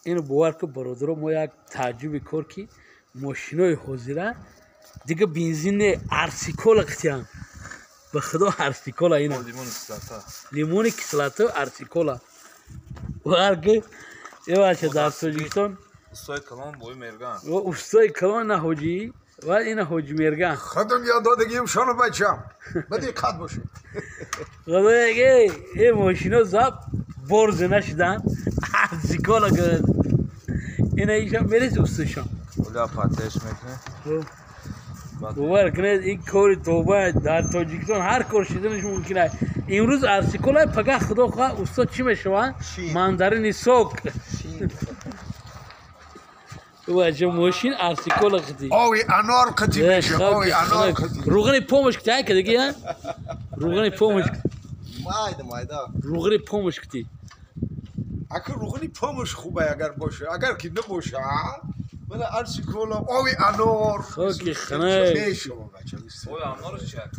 Ино бовар ку, бародаро, мо як тааҷҷуби кор, ки мошинои ҳозира дига бензин не, арсикола қитиям. Ба худо, арсикола ина. Лимони кислота, арсикола. Бовар ку, эваша, дар Тоҷикистон устои калон бои мерган. Устои калон ина ҳоҷӣ ва ина ҳоҷи мерган. Худам ёд додагим шону, бачам, ба диққат бошед. Худоя, э мошино заб борзе нашидан, арсикола гирад. Ина ишам мереси, устошам. Оля патеш мекунем. Бовар кунед, ин кори тоба, дар Тоҷикистон ҳар кор шиданаш мумкин аст. Имрӯз арсикола, пага, худо хоҳад, устод чӣ мешаванд? Мандарини сок. Бача, мошин арсикола қити. Ови анор қити меша, ови анор қити. Руғани помош кити, ай кадаги, а руғани помош. Майда майда. Руғани помош кити. Ака, руғани помош хубе, агар боша, агар ки набоша, мана арсикола, ови анор. Хоки ханай. Мешава, бача. Ови анор чи ака?